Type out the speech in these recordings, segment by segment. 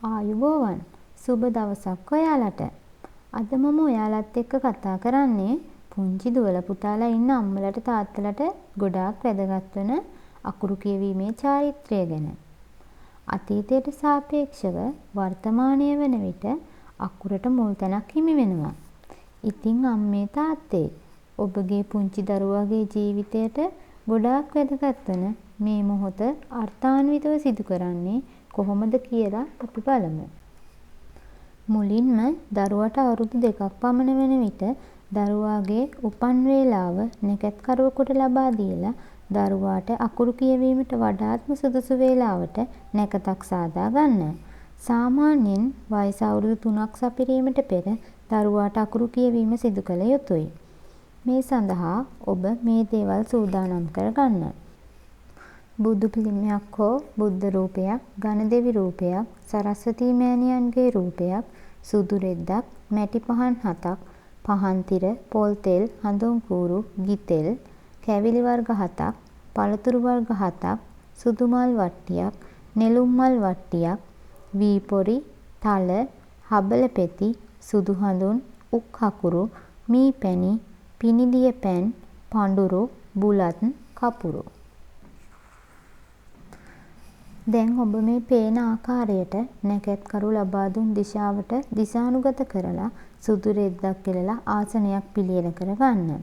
ආයුබෝවන්. සුබ දවසක් ඔයාලට. අද මම ඔයාලත් එක්ක කතා කරන්නේ පුංචි දුවල පුතාලා ඉන්න අම්මලට තාත්තලට ගොඩාක් වැදගත් වන අකුරු කියවීමේ චාරිත්‍රය ගැන. අතීතයට සාපේක්ෂව වර්තමානය වන විට අකුරට මුල් තැනක් හිමි වෙනවා. ඉතින් අම්මේ තාත්තේ, ඔබගේ පුංචි දරුවාගේ ජීවිතයට ගොඩාක් වැදගත් වන මේ මොහොත අර්ථාන්විතව සිදු කරන්නේ කොහොමද කියලා අපි බලමු. මුලින්ම දරුවට අවුරුදු 2ක් පමණ වන විට දරුවාගේ උපන් වේලාව නැකැත්කරුවෙකුට ලබා දීලා දරුවාට අකුරු කියවීමට වඩාත්ම සුදුසු වේලාවට නැකතක් සාදා ගන්න. සාමාන්‍යයෙන් වයස අවුරුදු 3ක් සපිරීමට පෙර දරුවාට අකුරු කියවීම සිදු කළ යුතුයි. මේ සඳහා ඔබ මේ දේවල් සූදානම් කරගන්න. බුදු පිළිමයක් හෝ බුද්ධ රූපයක්, ගණදෙවි රූපයක්, සරස්වතී මෑණියන්ගේ රූපයක්, සුදු රෙද්දක්, මැටි පහන් 7ක්, පහන් තිර, පොල් තෙල්, හඳුන් කූරු, ගිතෙල්, කැවිලි වර්ග 7ක්, පළතුරු වර්ග 7ක්, සුදු මල් වට්ටියක්, නෙළුම් මල් වට්ටියක්, වී පොරි, තල, හබල පෙති, සුදු හඳුන්, උක් හකුරු, මී පැණි, පිනිදිය පැන්, පඳුරු, බුලත්, කපුරු. දැන් ඔබ මේ පේන ආකාරයට නැකැත්කරු ලබා දුන් දිශාවට දිශානුගත කරලා සුදු රෙද්දක් එලලා ආසනයක් පිළියෙල කරගන්න.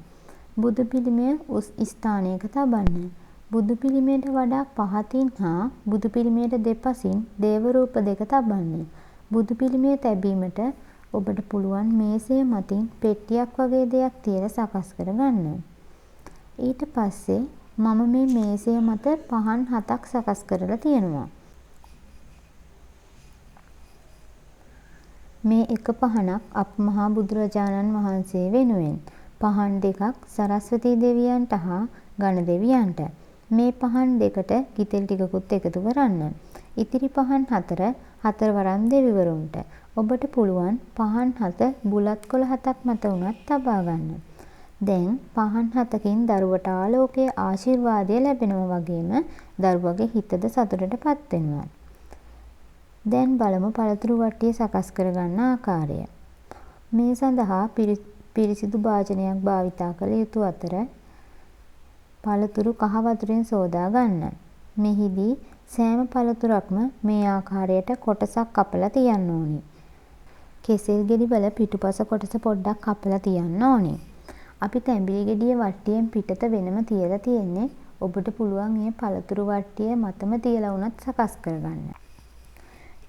බුදු පිළිමය උස් ස්ථානයක තබන්න. බුදු පිළිමයට වඩා පහතින් හා බුදු පිළිමයට දෙපසින් දේව රූප දෙක තබන්න. බුදු පිළිමය තැබීමට ඔබට පුළුවන් මේසය මතින් පෙට්ටියක් වගේ දෙයක් තියලා සකස් කරගන්න. ඊට පස්සේ මම මේ මේසය මත පහන් 7ක් සකස් කරලා තියෙනවා. මේ එක පහනක් අප මහා බුදුරජාණන් වහන්සේ වෙනුවෙන්, පහන් දෙකක් සරස්වතී දෙවියන්ට හා ගණ දෙවියන්ට. මේ පහන් දෙකට ගිතෙල් ටිකකුත් එකතු කරන්න. ඉතිරි පහන් 4 හතරවරම් දෙවිවරුන්ට. ඔබට පුළුවන් පහන් 7 බුලත් කොළ 7ක් මත වුණත් තබා ගන්න. දැන් පහන් 7කින් දරුවට ආලෝකයේ ආශිර්වාදය ලැබෙනවා වගේම දරුවගේ හිතද සතුටට පත් වෙනවා. දැන් බලමු පළතුරු වට්ටිය සකස් කරගන්න ආකාරය. මේ සඳහා පිරිසිදු භාජනයක් භාවිතා කළ යුතු අතර පළතුරු කහ වතුරෙන් සෝදා ගන්න. මෙහිදී සෑම පළතුරක්ම මේ ආකාරයට කොටසක් කපලා තියන්න ඕනි. කෙසෙල් ගෙඩිවල පිටුපස කොටස පොඩ්ඩක් කපලා තියන්න ඕනි. අපි තැඹිලි ගෙඩිය වට්ටියෙන් පිටත වෙනම තියලා තියෙන්නේ. ඔබට පුළුවන් ඒ පළතුරු වට්ටිය මතම තියලා වුණත් සකස් කරගන්න.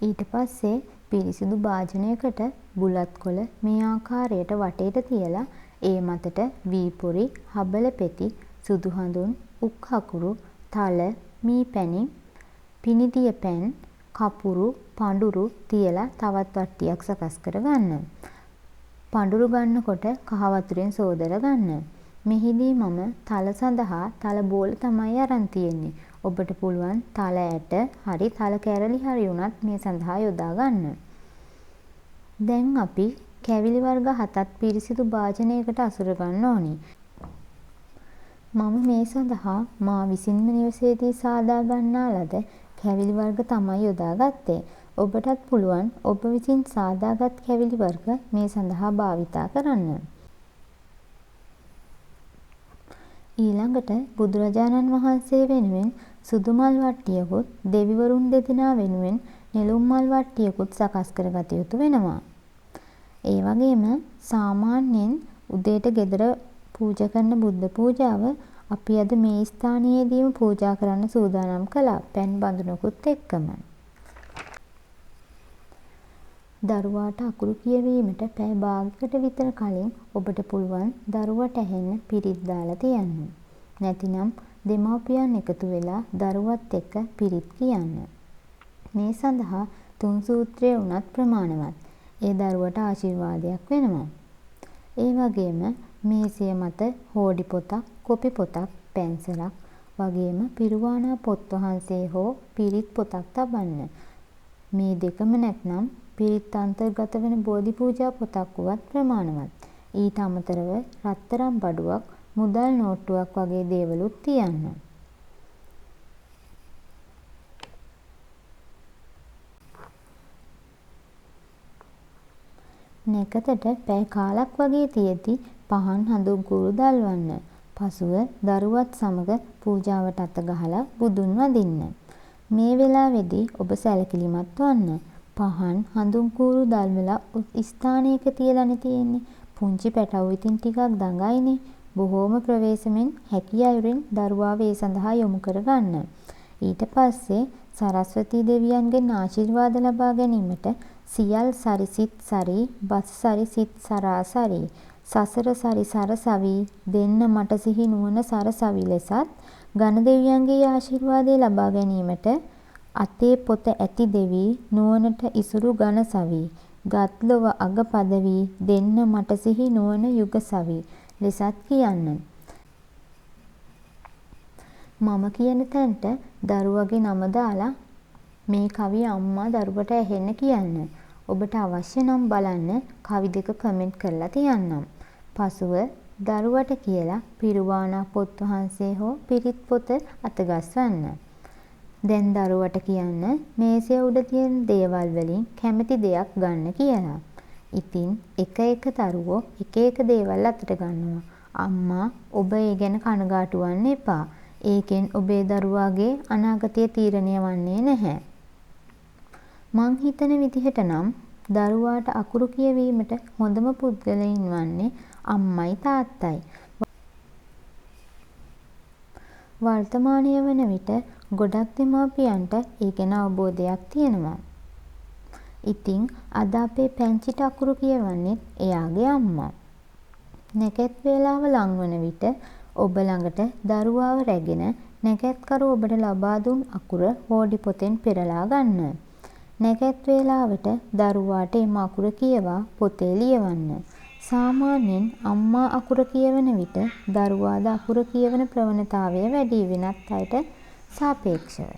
ඊට පස්සේ පිරිසිදු භාජනයකට බුලත් කොළ මේ ආකාරයට වටේට තියලා ඒ මතට වී පොරි, හබල පෙති, සුදු හඳුන්, උක් හකුරු, තල, මී පැණි, පිනිදිය පැන්, කපුරු, පඳුරු තියලා තවත් වට්ටියක් සකස් කරගන්න. පඳුරු ගන්නකොට කහ වතුරෙන් සෝදලා ගන්න. මෙහිදී මම තල සඳහා තල බෝල තමයි අරන් තියෙන්නේ. ඔබට පුළුවන් තල ඇට හරි තල කැරලි හරි වුණත් මේ සඳහා යොදා ගන්න. දැන් අපි කැවිලි වර්ග 7ක් පිරිසිදු භාජනයකට අසුර ගන්න ඕනි. මම මේ සඳහා මා විසින්ම නිවසේදී සාදා ගන්නා ලද කැවිලි වර්ග තමයි යොදාගත්තේ. ඔබටත් පුළුවන් ඔබ විසින් සාදාගත් කැවිලි වර්ග මේ සඳහා භාවිතා කරන්න. ඊළඟට බුදුරජාණන් වහන්සේ වෙනුවෙන් සුදු මල් වට්ටියකුත් දෙවිවරුන් දෙදෙනා වෙනුවෙන් නෙළුම් මල් වට්ටියකුත් සකස් කරගත යුතු වෙනවා. ඒ වගේම සාමාන්‍යයෙන් උදේට ගෙදර පූජා කරන බුද්ධ පූජාව අපි අද මේ ස්ථානයේදීම පූජා කරන්න සූදානම් කළා පැන් බඳුනකුත් එක්කම. දරුවාට අකුරු කියවීමට පැය භාගයකට විතර කලින් ඔබට පුළුවන් දරුවට ඇහෙන්න පිරිත් දාලා තියන්න. නැතිනම් දෙමව්පියන් එකතු වෙලා දරුවත් එක්ක පිරිත් කියන්න. මේ සඳහා තුන් සූත්‍රය වුණත් ප්‍රමාණවත්. ඒ දරුවට ආශිර්වාදයක් වෙනවා. ඒ වගේම මේසය මත හෝඩි පොතක්, කොපි පොතක්, පැන්සලක් වගේම පිරුවානා පොත් වහන්සේ හෝ පිරිත් පොතක් තබන්න. මේ දෙකම නැත්නම් පිරිත් අන්තර්ගත වන බෝධි පූජා පොතක් වුවත් ප්‍රමාණවත්. ඊට අමතරව රත්තරන් බඩුවක්, මුදල් නෝට්ටුවක් වගේ දේවලුත් තියන්න. නැකතට පැය කාලක් වගේ තියෙද්දි පහන් හඳුන් කූරු දල්වන්න. පසුව දරුවත් සමග පූජාවට අත ගහලා බුදුන් වඳින්න. මේ වෙලාවේදී ඔබ සැලකිලිමත් වන්න. පහන් හඳුන් කූරු දල්වලා උස් ස්ථානයක තියලානේ තියෙන්නේ. පුංචි පැටව් ඉතින් ටිකක් දඟයිනේ. බොහෝම ප්‍රවේශමෙන් හැකි අයුරින් දරුවාව ඒ සඳහා යොමු කරගන්න. ඊට පස්සේ සරස්වතී දෙවියන්ගෙන් ආශිර්වාද ලබා ගැනීමට සියල් සරි සිත් සරි බස සරි සිත් සරා සරි සසර සරි සරසවි දෙන්න මට සිහි නුවණ සරසවි ලෙසත් ගණ දෙවියන්ගේ ආශිර්වාදය ලබා ගැනීමට අතේ පොත ඇති දෙවි නුවණට ඉසුරු ඝන සවි ගත් ලොව අග පදවි දෙන්න මට සිහි නුවණ යුග සවි ලෙසත් කියන්න. මම කියන තැනට දරුවගේ නම දාලා මේ කවිය අම්මා දරුවට ඇහෙන්න කියන්න. ඔබට අවශ්‍ය නම් බලන්න කවි දෙක කමෙන්ට් කරලා තියන්නම්. පසුව දරුවට කියලා පිරුවාණක් පොත් වහන්සේ හෝ පිරිත් පොත අතගස්වන්න. දැන් දරුවට කියන්න මේසය උඩ තියෙන දේවල් වලින් කැමති දෙයක් ගන්න කියලා. ඉතින් එක එක දරුවෝ එක එක දේවල් අතට ගන්නවා. අම්මා ඔබ ඒ ගැන කනගාටු වන්න එපා. ඒකෙන් ඔබේ දරුවාගේ අනාගතය තීරණය වන්නේ නැහැ. මං හිතන විදිහට නම් දරුවාට අකුරු කියවීමට හොඳම පුද්ගලයින් වන්නේ අම්මයි තාත්තයි. වර්තමානය වන විට ගොඩක් දෙමාපියන්ට ඒ ගැන අවබෝධයක් තියෙනවා. ඉතින් අද අපේ පැංචිට අකුරු කියවන්නෙත් එයාගේ අම්මා. නැකැත් වේලාව ලං වන විට ඔබ ළඟට දරුවාව රැගෙන නැකැත්කරු ඔබට ලබා දුන් අකුර හෝඩි පොතෙන් පෙරලා ගන්න. නැකැත් වේලාවට දරුවාට එම අකුර කියවා පොතේ ලියවන්න. සාමාන්‍යයෙන් අම්මා අකුර කියවන විට දරුවාද අකුර කියවන ප්‍රවණතාවය වැඩි වෙනත් අයට සාපේක්ෂව.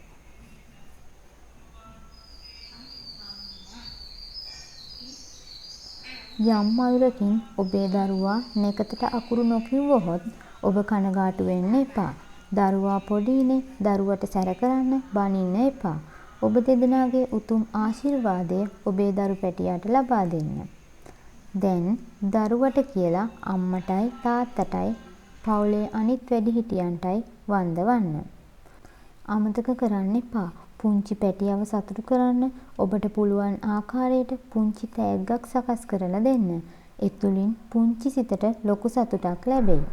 යම් අයුරකින් ඔබේ දරුවා නැකතට අකුරු නොකිව්වහොත් ඔබ කනගාටු වෙන්න එපා. දරුවා පොඩියිනේ. දරුවට සැර කරන්න, බනින්න එපා. ඔබ දෙදෙනාගේ උතුම් ආශිර්වාදය ඔබේ දරු පැටියාට ලබා දෙන්න. දැන් දරුවට කියලා අම්මටයි තාත්තටයි පවුලේ අනිත් වැඩිහිටියන්ටයි වන්දවන්න. අමතක කරන්න එපා පුංචි පැටියව සතුටු කරන්න ඔබට පුළුවන් ආකාරයට පුංචි තෑග්ගක් සකස් කරලා දෙන්න. එතුළින් පුංචි සිතට ලොකු සතුටක් ලැබෙයි.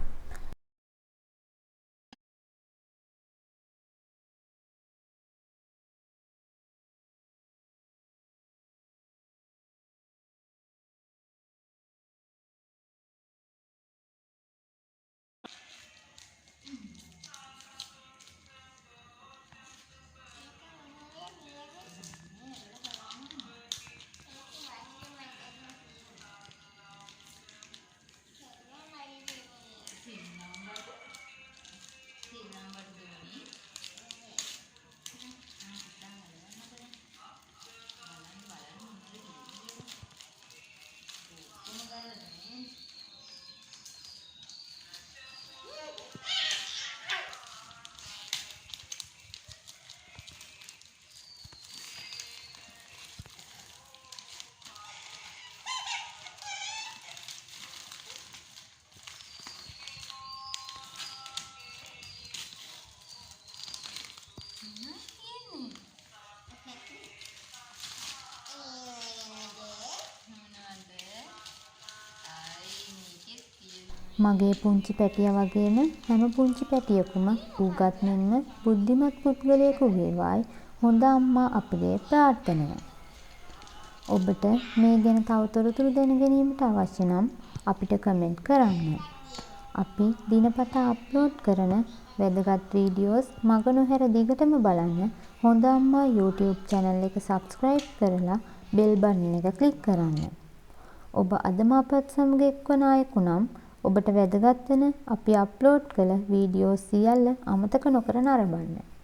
මගේ පුංචි පැටියා වගේම හැම පුංචි පැටියෙකුම උගත් මෙන්ම බුද්ධිමත් පුද්ගලයෙකු වේවායි හොඳ අම්මා අපගේ ප්‍රාර්ථනය. ඔබට මේ ගැන තව තොරතුරු දැන ගැනීමට අවශ්‍ය නම් අපිට කමෙන්ට් කරන්න. අපි දිනපතා අප්ලෝඩ් කරන වැදගත් වීඩියෝස් මග නොහැර දිගටම බලන්න හොඳ අම්මා YouTube channel එක subscribe කරලා බෙල් බටන් එක ක්ලික් කරන්න. ඔබ අදම අපත් සමග එක්වන අයෙකු නම් ඔබට වැදගත් වන අපි අප්ලෝඩ් කළ වීඩියෝ සියල්ල අමතක නොකර නරඹන්න.